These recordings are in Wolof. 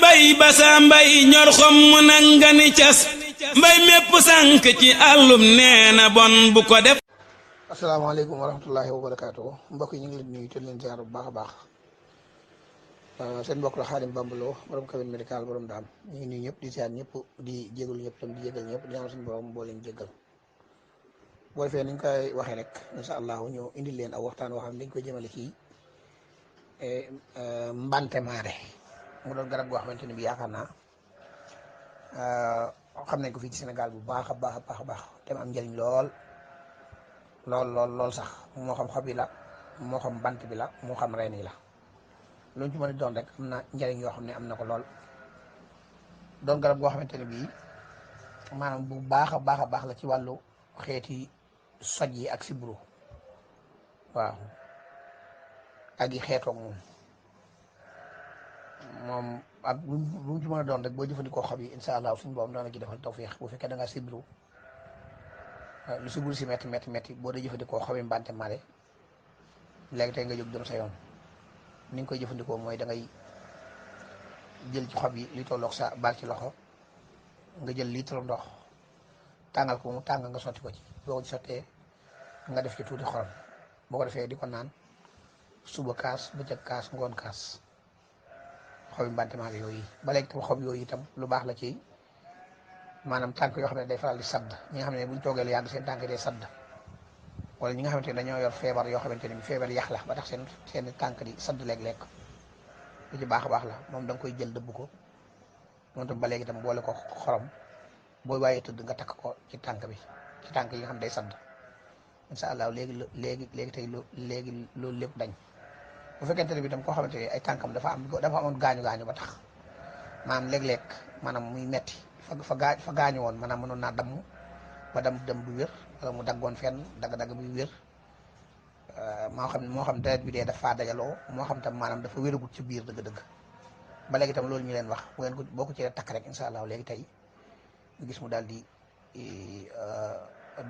bay basa mbay ñor xom mu nanga ni cas mbay mépp sànk ci àllum neena bon bu ko def. asalaamaaleykum wa rahmatullahi wa barakaatu mbokk yi ñu ngi leen nuyu te leen ziar bu baax a baax seen mbokk la Xaadim Bamba Lo borom cabine médical borom daam ñu ngi nuyu ñëpp di ziar ñëpp di jégalu ñëpp tam di jégal ñëpp di ñaan suñu borom boo leen jégal boo defee ni ñu koy waxee rek incha allah ñu indi leen aw waxtaan woo xam ne dañ koy jëmale ci mbante maare mu doon garab goo xamante ni bi yaakaar naa xam nañ ko fii ci Sénégal bu baax a baax a baax a baax te am njëriñ lool sax moo xam xob yi la moo xam bant bi la moo xam reen yi la luñ ci mën a doon rek am na njëriñ yoo xam ne am na ko lool doon garab goo xamante ne bii maanaam bu baax a baax la ci wàllu xeeti soj yi ak sibru waaw ak yi xeetoog moom ak lu ci mën a doon rek boo jëfandikoo xob yi incha allah suñu boobu dana ci defal tawfiix bu fekkee da ngaa sibru lu sibru si métti boo dee jëfandikoo xobi mbante mare léegi tey nga jóg dem sa yoon ni nga koy jëfandikoo mooy da ngay jël ci xob yi li tolloog sa baal ci loxo nga jël litre ndox tàngal ko mu tàng nga sotti ko ci boo ko ci sottee nga def ci tuuti xorom boo ko defee di ko naan suba kaas bëccëg kaas ngoon kaas xobi mbante mare yooyu ba léegi tam xob yooyu itam lu baax la ci maanaam tànk yoo xam ne day faral di sadd ñi nga xam ne buñ toogee lu yàgg seen tànk day sadd wala ñi nga xamante ne dañoo yor feebar yoo xamante ne feebar yax la ba tax seen tànk di sadd léeg-léeg lu ci baax a baax la moom da nga koy jël dëbb ko moom tam ba léegi itam boole ko xorom booy waaye tëdd nga takk ko ci tànk bi ci tànk yi nga xam ne day sadd incha allah léegi tey loolu lépp dañ bu fekkente ne bi tam koo xamante ne ay tànkam dafa amoon gaañu ba tax maanaam léeg-léeg maanaam muy metti fa gaañu woon maanaam mënoon naa damm ba dem bu wér wala mu daggoon fenn dagg-dagg buy wér moo xam deret bi dee dafa dajaloo moo xam tam maanaam dafa wéragut ci biir dëgg-dëgg ba léegi tam loolu ñu leen wax boo ko ci takk rek incha allah léegi tey ñu gis mu daal di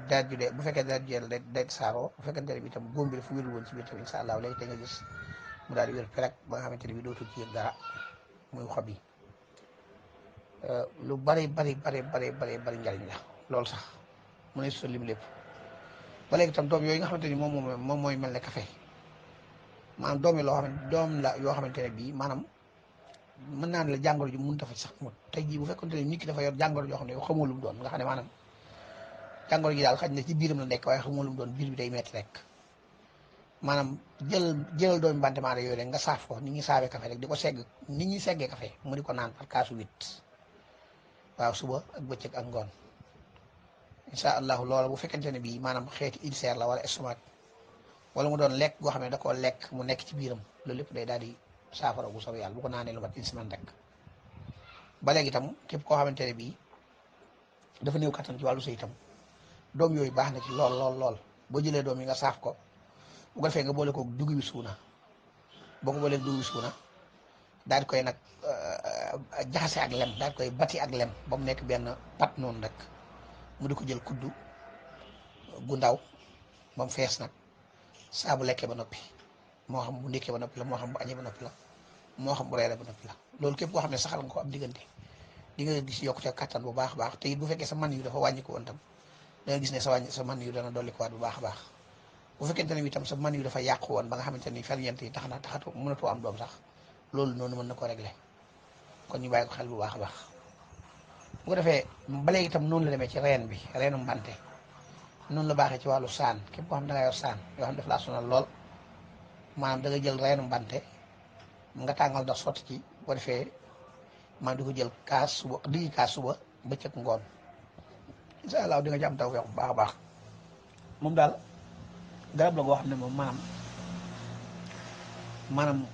deret ju dee bu fekkee deret ju dee day saaroo bu fekkente ne bi tam góom bi dafa wérul woon ci biir tam incha allah léegi tey nga gis mu daal di wér perek ba nga xamante ne bi dootul ci yëg dara muy xob yi lu bari njariñ la loolu sax mu ne su lim lépp ba léegi tam doom yooyu nga xamante ni moom mooy mel ne café maanaam doom yi loo xam ne doom la yoo xamante ne bii maanaam mën naa ne la jàngoro ji mënut a faj sax mut tey jii bu fekkonte ne nit ki dafa yor jàngoro joo xam ne yow xamoo lu mu doon nga xam ne maanaam jàngoro ji daal xaj na ci biiram la nekk waaye xamoo lu mu doon biir bi day metti rek maanaam jëlal doomi mbante maare yooyu rek nga saaf ko ni ñuy saafee café rek di ko segg ni ñuy seggee café mu di ko naan par kaasu 8 waaw suba ak bëccëg ak ngoon incha allahu loola bu fekkente ne bii maanaam xeeti ulcère la wala estomac wala mu doon lekk goo xam ne da koo lekk mu nekk ci biiram loolu lépp day daal di saafara bu soobee yàlla bu ko naanee lu mat une semaine rek ba léegi itam képp koo xamante ne bii dafa néew kattan ci wàllu sëy itam doom yooyu baax na ci lool boo jëlee doom yi nga saaf ko bu ko defee nga boole ko dugub bi suuna boo ko boolee dugub bi suuna daal di koy nag jaxase ak lem daal di koy bati ak lem ba mu nekk benn pat noonu rek mu di ko jël kuddu gu ndaw ba mu fees nag saa bu lekkee ba noppi moo xam bu ndékkee ba noppi la moo xam bu añee ba noppi la moo xam bu reeree ba noppi la loolu képp koo xam ne saxal nga ko am diggante di nga gis yokkute kattan bu baax a baax te it bu fekkee sa man yu dafa wàññi ko woon tam da nga gis ne sa man yu dana dolli ko waat bu baax a baax bu fekkente ne itam sa man yu dafa yàqu woon ba nga xamante ni ferñeent yi taxatu mënatoo am doom sax loolu noonu mën na ko régler kon ñu bàyyi ko xel bu baax a baax bu ko defee ba léegi itam noonu la demee ci reen bi reenu mbante noonu la baaxee ci wàllu saan képp koo xam da nga yor saan yoo xam daf laa sonal lool maanaam da nga jël reenu mbante nga tàngal ndox sotti ci bu ko defee maanaam di ko jël kaas suba bëccëg ngoon incha allah di nga ci am taw feex bu baax a baax moom daal garab la goo xam ne moom maanaam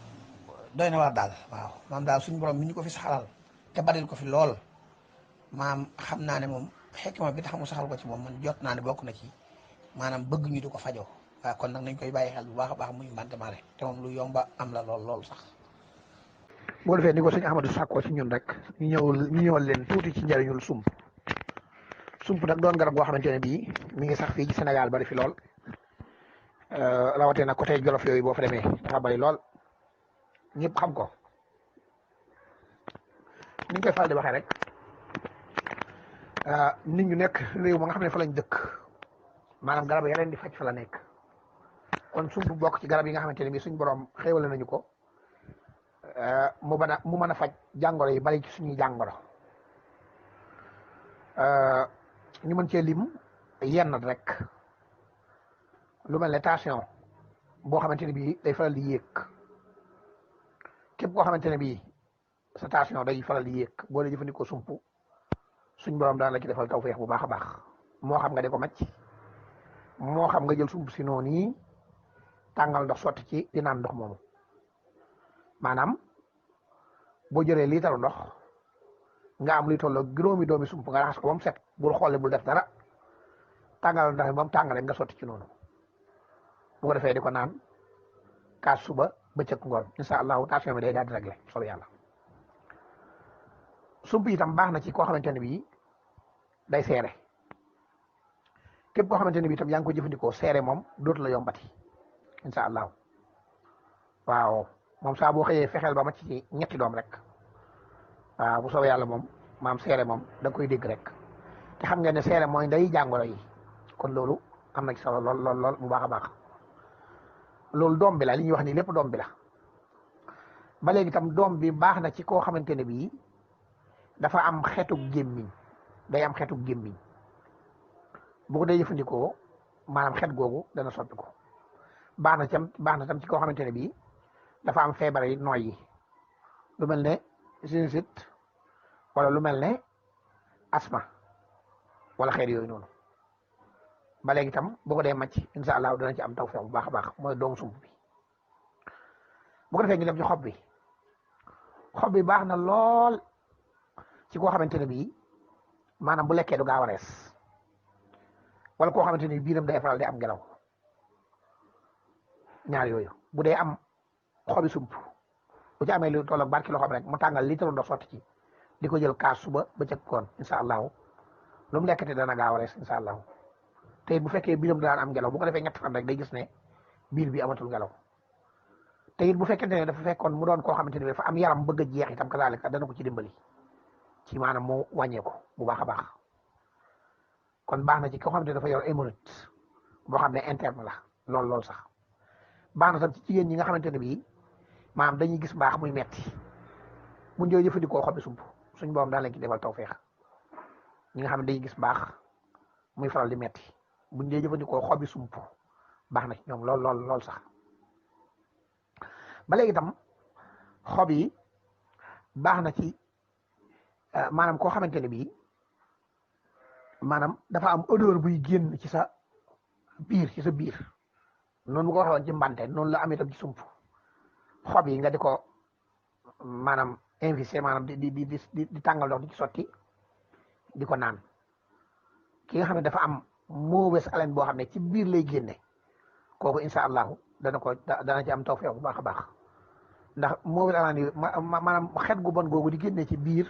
doy na waar daal waaw maanaam daal suñu borom mi ñu ko fi saxalal te baril ko fi lool maanaam xam naa ne moom xekma bi tax mu saxal ko ci moom man jot naa ne bokk na ci maanaam bëgg ñu di ko fajoo waaw kon nag nañ koy bàyyi xel bu baax a baax muy mbante maare te moom lu yomba am la lool sax. boo defee ni ko sëñ Ahmadou sàkkoo ci ñun rek ñu ñëwal leen tuuti ci njëriñul sump nag doon garab goo xamante ne bii mi ngi sax fii ci Sénégal bari fi lool rawatee nag côté Jolof yooyu boo fa demee dafa bari lool ñëpp xam ko ni ñu koy faral di waxee rek nit ñu nekk réew ma nga xam ne fa lañ dëkk maanaam garab ya leen di faj fa la nekk kon sump bokk ci garab yi nga xamante ne bii suñ borom xéewale nañu ko mu mën a faj jàngoro yi bari ci suñuy jàngoro ñu mën cee lim yenn rek lu mel ne tension boo xamante ne bii day faral di yéeg képp koo xamante ne bii sa tension day faral di yéeg boo dee jëfandikoo sump suñ borom daan la ci defal tawfeex bu baax a baax moo xam nga di ko macc moo xam nga jël sump si noonu yi tàngal ndox sotti ci di naan ndox moomu maanaam boo jëlee liitaru ndox nga am luy tolloo juróomi doomi sump nga raxas ko ba mu set bul xoole bul def dara tàngal ndox ba mu tàng rek nga sotti ci noonu bu ko defee di ko naan kaas suba bëccëg ngoon incha allahu tension bi day daal di réglé soob yàlla sump itam baax na ci koo xamante ne bii day seere képp koo xamante ne bii itam yaa ngi ko jëfandikoo seere moom dootu la yombati incha allahu waaw moom saa boo xëyee fexeel ba ma ci ñetti doom rek waaw bu soobee yàlla moom maam seere moom da nga koy dégg rek te xam ngeen ne seere mooy nday jàngoro yi kon loolu am na ci solo lool bu baax a baax loolu doom bi la li ñuy wax nii lépp doom bi la ba léegi itam doom bi baax na ci koo xamante ne bii dafa am xeetu gémmiñ day am xeetu gémmiñ bu ko dee jëfandikoo maanaam xeet googu dana soppi ko baax na tam ci koo xamante ne bii dafa am feebar yi nooy yi lu mel ne sinusite wala lu mel ne asma wala xeet yooyu noonu ba léegi itam boo ko dee màcc incha allah dana ci am tawfeex bu baax a baax mooy doomu sump bi bu ko defee ñu dem ci xob bi baax na lool ci koo xamante ne bii maanaam bu lekkee du gaaw a rees wala koo xamante ne biiram day faral di am ngelaw ñaar yooyu bu dee am xobi sump bu ci amee lu toll ak barki loxoom rek mu tàngal litre ndox sotti ci di ko jël kaas suba ba ca koon incha allahu lu mu lekkati dana gaaw a rees incha allahu te bu fekkee biiram daan am ngelaw bu ko defee ñetti fan rek day gis ne biir bi amatul ngelaw te it bu fekkente ne dafa fekkoon mu doon koo xamante ne dafa am yaram bëgg a jeex itam kazaalika dana ko ci dimbali ci maanaam mu wàññeeku bu baax a baax kon baax na ci koo xamante ne dafa yor hémorroïde boo xam ne interne la lool sax baax na tam ci jigéen ñi nga xamante ne bii maanaam dañuy gis mbaax muy metti bu ñu jëfandikoo xobi sump suñ borom daal lañ ci defal tawfeex ñi nga xam ne dañuy gis mbaax muy faral di metti bu ñu jëfandikoo xobi sump baax na ci ñoom lool sax ba léegi itam xob yi baax na ci maanaam koo xamante ne bii maanaam dafa am odeur buy génn ci sa biir noonu mu ko waxee woon ci mbante noonu la amee tam ci sump xob yi nga di ko maanaam invité maanaam di tàngal ndox di ci sotti di ko naan ki nga xam ne dafa am mauvaise haleine boo xam ne ci biir lay génne kooku incha allahu dana ci am tawfeex bu baax a baax ndax mauvaise haleine yi maanaam xet gu bon googu di génne ci biir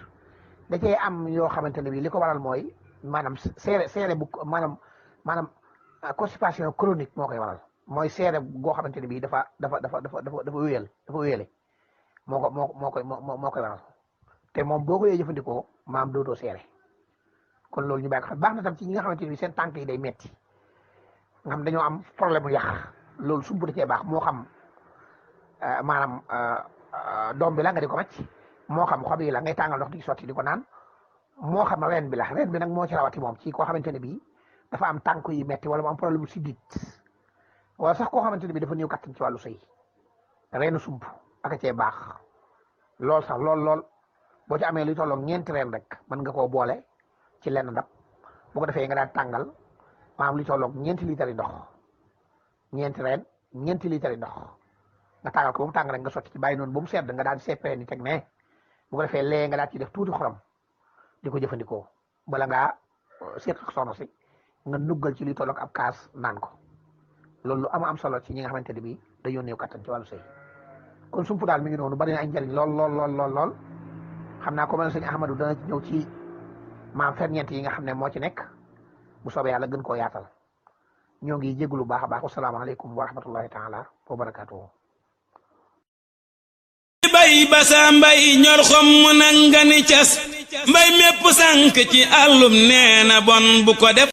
da cee am yoo xamante ne bii li ko waral mooy maanaam seere bu maanaam constipation chronique moo koy waral mooy seere goo xamante ne bii dafa wéyale moo koy waral te moom boo ko yee jëfandikoo maam dootoo seere kon loolu ñu bàyyi ko xam baax na tam ci ñi nga xamante ne bii seen tànk yi day metti nga xam dañoo am problème mu yàq loolu sump da cee baax moo xam maanaam doom bi la nga di ko macc moo xam xob yi la ngay tàngal ndox di sotti di ko naan moo xam reen bi nag moo ci rawati moom ci koo xamante ne bii dafa am tànk yi metti wala mu am problème bu siddit wala sax koo xamante ne bii dafa néew kattan ci wàllu sëy reenu sump aka cee baax lool sax lool boo ci amee luy tolloo ñeenti reen rek mën nga koo boole ci lenn ndab bu ko defee nga daan tàngal maanaam luy tolloo ñeenti litre yi ndox ñeenti reen ñeenti litre yi ndox nga tàngal ko ba mu tàng rek nga sotti ci bàyyi noonu ba mu sedd nga daan seppee ni teg ne bu ko defee lee nga daal ci def tuuti xorom di ko jëfandikoo bala ngaa seet soxna si nga nuggal ci luy tolloo ab kaas naan ko loolu lu am solo ci ñi nga xamante ne bii dañoo néew kattan ci wàllu sëy kon sump daal mi ngi noonu bari na ay njëriñ lool xam naa ko mel sëñ Ahmadou dana ci ñëw ci maam ferñeent yi nga xam ne moo ci nekk bu soobee yàlla gën koo yaatal ñoo ngi jégalu baax a baax wasalaamaaleykum wa rahmatullahi taala wa barakaatuhu bay basa mbay ñor xom mu nanga ni cas mbay mépp sànk ci àllum nee na bon bu ko def